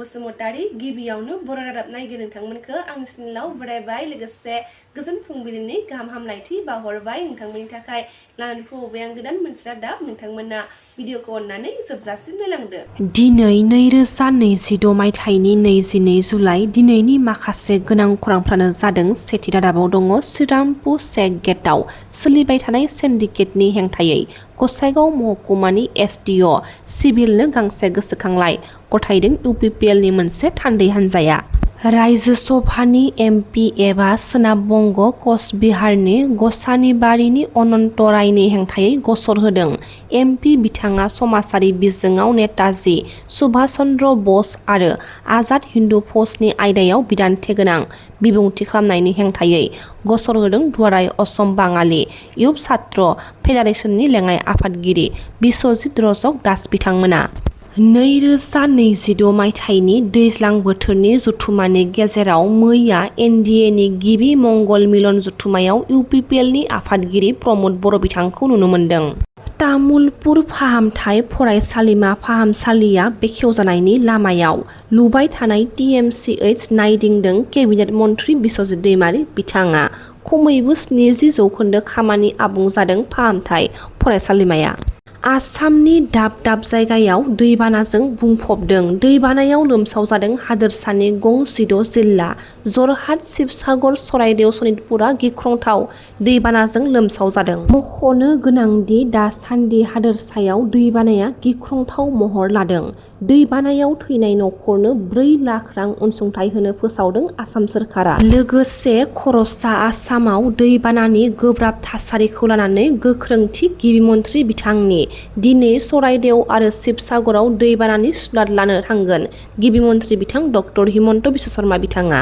Basumatari गिबियावनो बर' रादाब नायगिर नोंथांमोनखौ आंनि चेनेलाव बरायबाय लोगोसे गोजोन फुंबिलिनि गाहाम हामलायथि बावहरबाय नोंथांमोननि थाखाय लानानै फैबाय आं गोदान मोनसे रादाब नोंथांमोना भिडिअखौ अननानै जोबजासिम नायलांदो। दिनै 2026 मायथाइनि 22 जुलाइ दिनैनि माखासे गोनां खौरांफ्रानो जादों। सेथि रादाबाव दङ श्रीरामपुर चेक गेटआव सोलिबाय थानाय सिन्डिकेटनि हेंथायै गसाइगाव महकुमानि एसडिअ सिभिलनो गांसे गोसोखांलाय गथायदों इउपिपिएलनि मोनसे थान्दै हान्जाया। रायजो सभानि एमपि एबा सोनाब बंग कचबिहारनि गसानिबारिनि अनन्त रायनि हेंथायै गसर होदों। एमपि बिथाङा समाजारि बिजोङाव नेताजी सुभाष चन्द्र बस आरो आजाद हिन्दु फौजनि आयदायाव बिदान्थि गोनां बिबुंथि खालामनायनि हेंथायै गसर होदों। दुलाराय असम बाङालि युथ छात्र फेडारेशननि लेङाइ आफादगिरि बिस्वजित रजक दास बिथांमोना 2026 मायथाइनि दैज्लां बोथोरनि जथुमानि गेजेराव मैया एनडिएनि गिबि मंगल मिलन जथुमायाव इउपिपिएलनि आफादगिरि प्रमद बर' बिथांखौ नुनो मोन्दों। तामुलपुर फाहामथाय फरायसालिमा फाहामसालिया बेखेवजानायनि लामायाव लुबाय थानाय टिएमसिएच नायदिंदों केबिनेट मन्थ्रि बिस्वजित दैमारी बिथाङा। खमैबो 70% खामानि आबुं जादों फाहामथाय फरायसालिमाया। आसामनि दाब दाब जायगायाव दैबानाजों बुंफबदों। दैबानायाव लोमसावजादों हादोरसानि गं 16 जिल्ला। जरहाट, शिबसागर, चराइदेव, सनितपुरा गिख्रंथाव दैबानाजों लोमसावजादों। मख'नो गोनांदि दासान्दि हादोरसायाव दैबानाया गिख्रंथाव महर लादों। दैबानायाव थैनाय नखरनो 4 लाख रां अनसुंथाइ होनो फोसावदों आसाम सोरखारा। लोगोसे खर'सा आसामाव दैबानानि गोब्राब थासारिखौ लानानै गोख्रोंथि गिबि मन्थ्रि बिथांनि दिनै चराइदेव आरो शिबसागराव दैबानानि सुलाद लानो थांगोन गिबि मन्थ्रि बिथां डक्टर हिमन्त बिश्व शर्मा बिथाङा।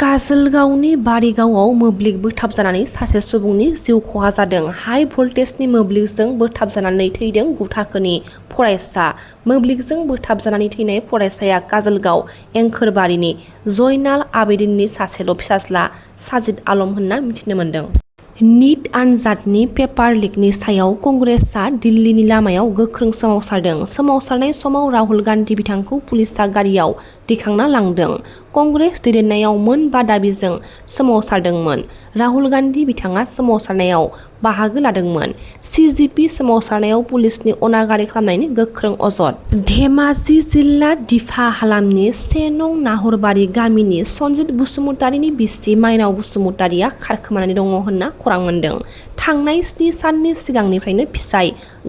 काजोलगावनि बारिगावआव मोब्लिब बोथाबजानानै सासे सुबुंनि जिउ खहा जादों। हाइ भल्टेजनि मोब्लिबजों बोथाबजानानै थैदों 9 थाखोनि फरायसा। मोब्लिबजों बोथाबजानानै थैनाय फरायसाया काजोलगाव एंखोरबारिनि जयनाल आबेदिननि सासेल' फिसाज्ला साजिद आलम होनना मिथिनो मोन्दों। निट आनजादनि पेपार लिकनि सायाव कंग्रेसआ दिल्लीनि लामायाव गोख्रों सोमावसारदों। सोमावसारनाय समाव राहुल गान्धी बिथांखौ पुलिसआ गारियाव दैखांना लांदों। कंग्रेस दैदेननायाव मोन 5 दाबिजों सोमावसारदोंमोन। राहुल गान्धी बिथाङा सोमावसारनायाव बाहागो लादोंमोन। सिजिपि सोमावसारनायाव पुलिसनि अनागारि खालामनायनि गोख्रों अजद। धेमाजि जिल्ला दिफा हालामनि 1 नं नाहरबारि गामिनि सनजित बसुमतारिनि बिसि माइनाव बसुमतारिया खारखोमानानै दङ होनना खौरां मोन्दों। थांनाय 7 साननि सिगांनिफ्रायनो फिसाय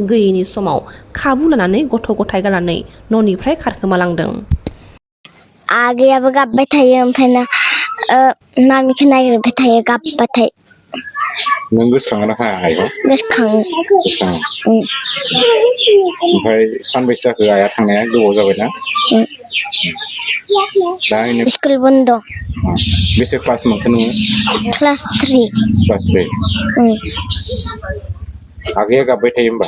गैयैनि समाव खाबु लानानै गथ' गथाय गारनानै न'निफ्राय खारखोमालांदों। आगैयाबो गाबबाय थायो ओमफ्रायना मामिखौ नागिरबाय थायो गाबबाथाय। नों गोसोखांनो हाया? गोसोखाङो। ओमफ्राय सानबैसे जाखो आइया थांनाया? गोबाव जाबायना? स्कुल बन्द। बेसे क्लास मोनखो नोङो? क्लास 3। क्लास 3। आगैया गाबबाय थायो होमबा?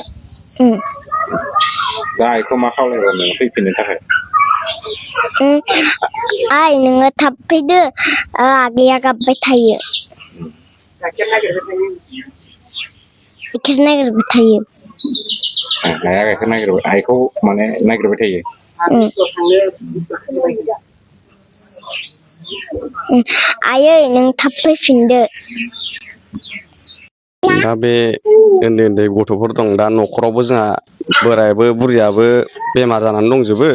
दा आइखौ मा खावलायगोन नोङो फैफिननो थाखाय? आइ नोङो थाब फैदो आगैया गाबबाय थायो। गाइखेर नागिरबाय थायो। आइया गाइखेर नागिरबाय, आइखौ माने नागिरबाय थायो। आयै नों थाब फैफिनदो। दा बे उन्दै उन्दै गथ'फोर दं। दा न'खरावबो जोंहा बोरायाबो बुरियाबो बेमार जानानै दंजोबो।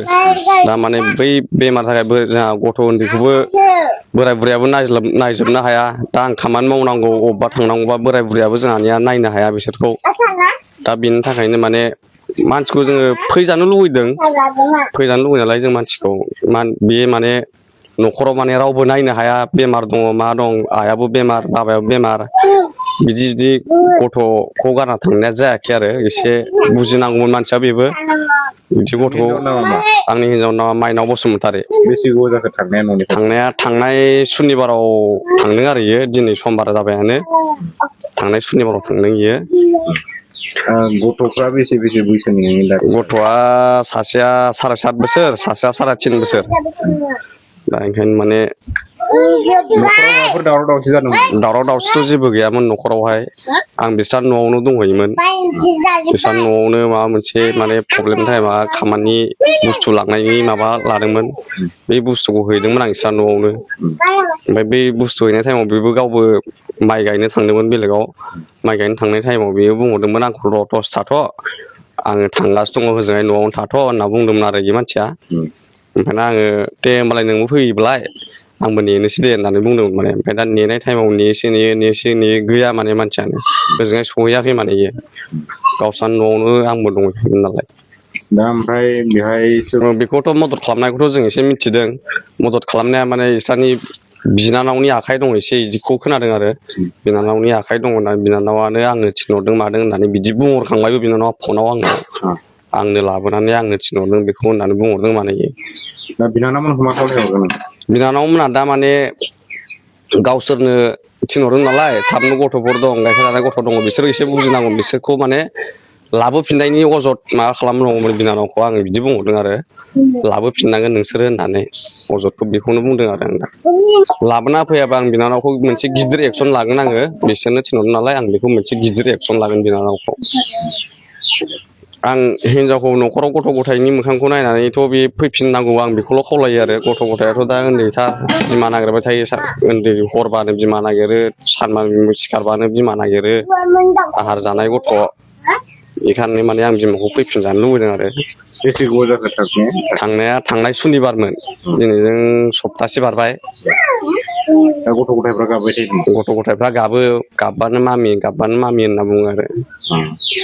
दा माने बै बेमार थाखायबो जोंहा गथ' उन्दैखौबो बोराय बुरियाबो नायजोबनो हाया। दा आं खामानि मावनांगौ अबेबा थांनांगौबा बोराय बुरियाबो जोंहानिया नायनो हाया बिसोरखौ। दा बेनि थाखायनो माने मानसिखौ जोङो फैजानो लुबैदों। फैजानो लुबैनायालाय जों मानसिखौ बे माने न'खराव माने रावबो नायनो हाया। बेमार दङ मा दं, आइयाबो बेमार बाबायाबो बेमार। बिदि गथ'खौ गारना थांनाया जायाखै आरो एसे बुजिनांगौमोन मानसिया बेबो। बिदि गथ'खौ आंनि हिनजावनि नामा माइनाव बसुमतारि। बेसे गोबाव जाखो थांनाया न'निफ्राय? थांनाया थांनाय सुनिबाराव थांदों आरो इयो। दिनै समबार जाबायानो। थांनाय सुनिबाराव थांदों इयो। गथ'फ्रा बेसे बैसोनि? गथ'आ सासेया 7.5 बोसोर, सासेया 3.5 बोसोर। दा ओंखायनो माने न'खराव माबाफोर दावराव दावसि जादोंमोन? दावराव दावसिथ' जेबो गैयामोन न'खरावहाय आं बिस्रा न'आवनो दंहैयोमोन बिस्रा न'आवनो माबा मोनसे माने प्रब्लेम टाइमा खामानि बुस्थु लांनायनि माबा लादोंमोन बे बुस्थुखौ हैदोंमोन आं बिस्रा न'आवनो ओमफ्राय बे बुस्थु हैनाय टाइमाव बेबो गावबो माइ गायनो थांदोंमोन बेलेगाव माइ गायनो थांनाय टाइमाव बेयो बुंहरदोंमोन आंखौ र' दसे थाथ' आङो थांगासिनो दङ होजोंहाय न'आवनो थाथ' होनना बुंदोंमोन आरो बे मानसिया ओमफ्रायनो आङो दे होमबालाय नोंबो फैयोबालाय आंबो नेनोसै दे होननानै बुंदोंमोन माने ओमफ्राय दा नेनाय टाइमाव नेयो नेयो गैया माने मानसियानो ओजोंहाय सहैयाखै माने इयो गावस्रा न'आवनो आंबो दंहैयोमोन नालाय दा ओमफ्राय बेहाय बेखौथ' मदद खालामनायखौथ' जों एसे मिथिदों मदद खालामनाया माने बिस्रानि बिनानावनि आखाइ दं एसे बिदिखौ खोनादों आरो बिनानावनि आखाइ दङ होननानै बिनानावानो आंनो थिनहरदों मादों होननानै बिदि बुंहरखांबायबो बिनानावा फनाव आंनो लाबोनानै आंनो थिनहरदों बेखौ होननानै बुंहरदों माने दा बिनानावमोनखौ मा खालामहरगोन? बिनानावमोनहा दा माने गावसोरनो थिनहरदों नालाय थाबनो गथ'फोर दं गाइखेर जानाय गथ' दङ बिसोर एसे बुजिनांगौ बिसोरखौ माने लाबोफिननायनि अजद माबा खालामनांगौमोन बिनानावखौ आङो बिदि बुंहरदों आरो लाबोफिननांगोन नोंसोरो होननानै अजदखौ बेखौनो बुंदों आरो आं दा लाबोना फैयाबा आं बिनानावखौ मोनसे गिदिर एक्सन लागोन आङो बिसोरनो थिनहरदों नालाय आं बेखौ मोनसे गिदिर एक्सन लागोन बिनानावखौ आं हिनजावखौ न'खराव गथ' गथायनि मोखांखौ नायनानैथ' बे फैफिननांगौ आं बेखौल' खावलायो आरो गथ' गथायाथ' दा उन्दैथार बिमा नागिरबाय थायो उन्दै हरबानो बिमा नागिरो सानबानो सिखारबानो बिमा नागिरो आहार जानाय गथ' बेखायनो माने आं बिमाखौ फैफिनजानो लुबैदों आरो बेसे गोबाव जाखो थांनाया थांनाय सुनिबारमोन दिनैजों सप्तासे बारबाय दा गथ' गथायफ्रा गाबबाय थायो गथ' गथायफ्रा गाबबानो मामि होनना बुङो आरो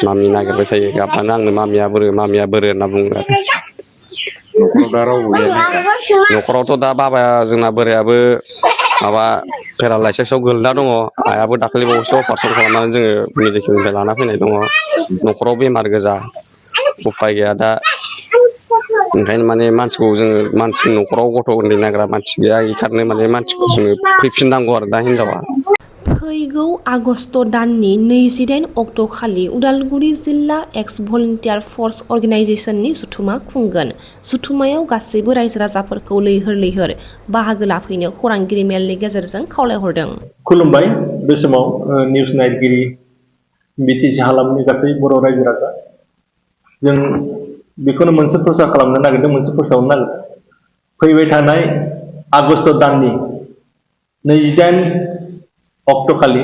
मामि नागिरबाय थायो गाबबानो आंनो मामिया बोरो होनना बुङो आरो न'खराव दा रावबो गैया न'खरावथ' दा बाबाया जोंना बोरायाबो माबा पेरालाइसिसाव गोलैना दङ आइयाबो दाखालि बावैसो अपारेसन खालामनानै जोङो मेडिकेलनिफ्राय लाना फैनाय दङ न'खराव बेमार गोजा उफाय गैया दा ओंखायनो माने मानसिखौ जोङो मानसि न'खराव गथ' उन्दै नायग्रा मानसि गैया बेखायनो माने मानसिखौ जोङो फैफिननांगौ आरो दा हिनजावा फैगौ आगस्ट दाननि 28 अक्ट'खालि उदालगुरि जिल्ला एक्स भलन्टियार फर्स अर्गेनाइजेसननि जथुमा खुंगोन जथुमायाव गासैबो रायजो राजाफोरखौ लैहोर बाहागो लाफैनो खौरांगिरि मेलनि गेजेरजों खावलायहरदों। खुलुमबाय बे समाव निउस नायगिरि बिटिसि हालामनि गासै बर' रायजो राजा जों बेखौनो मोनसे प्रसार खालामनो नागिरदों मोनसे फोसावनो नागिरदों फैबाय थानाय आगस्ट दाननि 28 अक्ट'खालि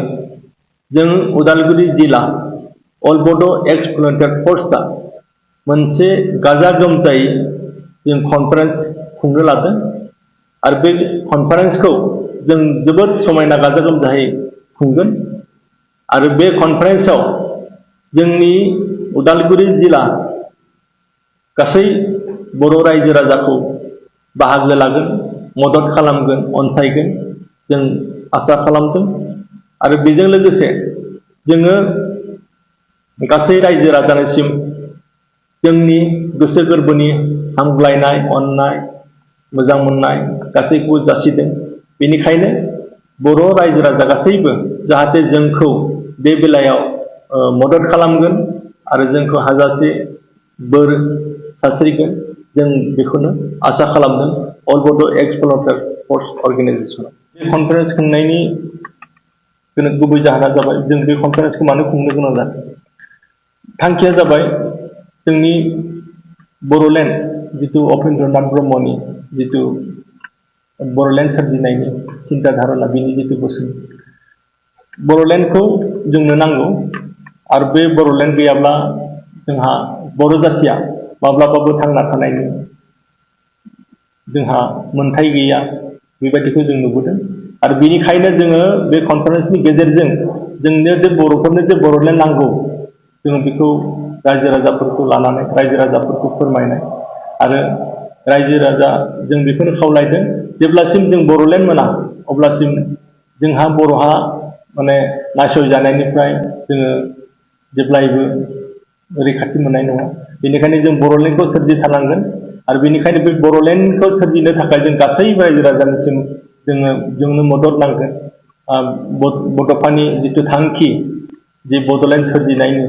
जों उदालगुरि जिल्ला अल बड' एक्स भलन्टियार फर्सआ मोनसे गाजा गोमजायै जों कनफारेन्स खुंनो लादों आरो बे कनफारेन्सखौ जों जोबोद समायना गाजा गोमजायै खुंगोन आरो बे कनफारेन्सआव जोंनि उदालगुरि जिल्ला गासै बर' रायजो राजाखौ बाहागो लागोन मदद खालामगोन अनसायगोन जों आसा खालामदों आरो बेजों लोगोसे जोङो गासै रायजो राजानिसिम जोंनि गोसो गोरबोनि हामग्लायनाय अननाय मोजां मोननाय गासैखौबो जासिदों बेनिखायनो बर' रायजो राजा गासैबो जाहाथे जोंखौ बे बेलायाव मदद खालामगोन आरो जोंखौ हाजासे बोर सारस्रिगोन जों बेखौनो आसा खालामदों अल बड' एक्स भलन्टियार फर्स अर्गेनाइजेसनाव बे कनफारेन्स खुंनायनि गुबै जाहोना जाबाय जों बे कनफारेन्सखौ मानो खुंनो गोनां जादों थांखिया जाबाय जोंनि बर'लेण्ड जिथु उपेन्द्रनाथ ब्रह्मनि जिथु बर'लेण्ड सोरजिनायनि सिन्था धारना बिनि जिथु बोसोन बर'लेण्डखौ जोंनो नांगौ आरो बे बर'लेण्ड गैयाब्ला जोंहा बर' जाथिया माब्लाबाबो थांना थानायनि जोंहा मोन्थाय गैया बेबायदिखौ जों नुबोदों आरो बेनिखायनो जोङो बे कनफारेन्सनि गेजेरजों जोंनो जे बर'फोरनो जे बर'लेण्ड नांगौ जोङो बेखौ रायजो राजाफोरखौ लानानै रायजो राजाफोरखौ फोरमायनाय आरो रायजो राजा जों बेखौनो खावलायदों जेब्लासिम जों बर'लेण्ड मोना अब्लासिम जोंहा बर'हा माने नासयजानायनिफ्राय जोङो जेब्लायबो रैखाथि मोननाय नङा बेनिखायनो जों बर'लेण्डखौ सोरजिथारनांगोन आरो बेनिखायनो बे बर'लेण्डखौ सोरजिनो थाखाय जों गासैबो रायजो राजानिसिम जोंनो मदद नांगोन बड'फानि जिथु थांखि जे बड'लेण्ड सोरजिनायनि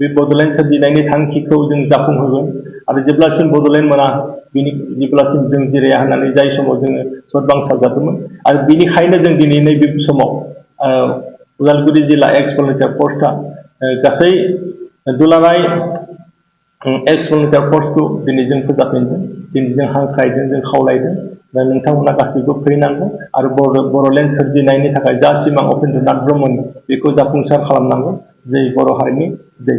बे बड'लेण्ड सोरजिनायनि थांखिखौ जों जाफुंहोगोन आरो जेब्लासिम बड'लेण्ड मोना जेब्लासिम जों जिराया होननानै जाय समाव जोङो सत बांसा जादोंमोन आरो बिनिखायनो जों दिनै नैबे समाव उदालगुरि जिल्ला एक्स भलन्टियार फर्सआ गासै दुलाराय एक्स भलन्टियार फर्सखौ दिनै जों फोजाफिनदों दिनै जों हांख्रायदों जों खावलायदों दा नोंथांमोना गासैबो फैनांगौ आरो बर'लेण्ड सोरजिनायनि थाखाय जा सिमां उपेन्द्रनाथ ब्रह्मनि बेखौ जाफुंसार खालामनांगौ जै बर' हारिनि जै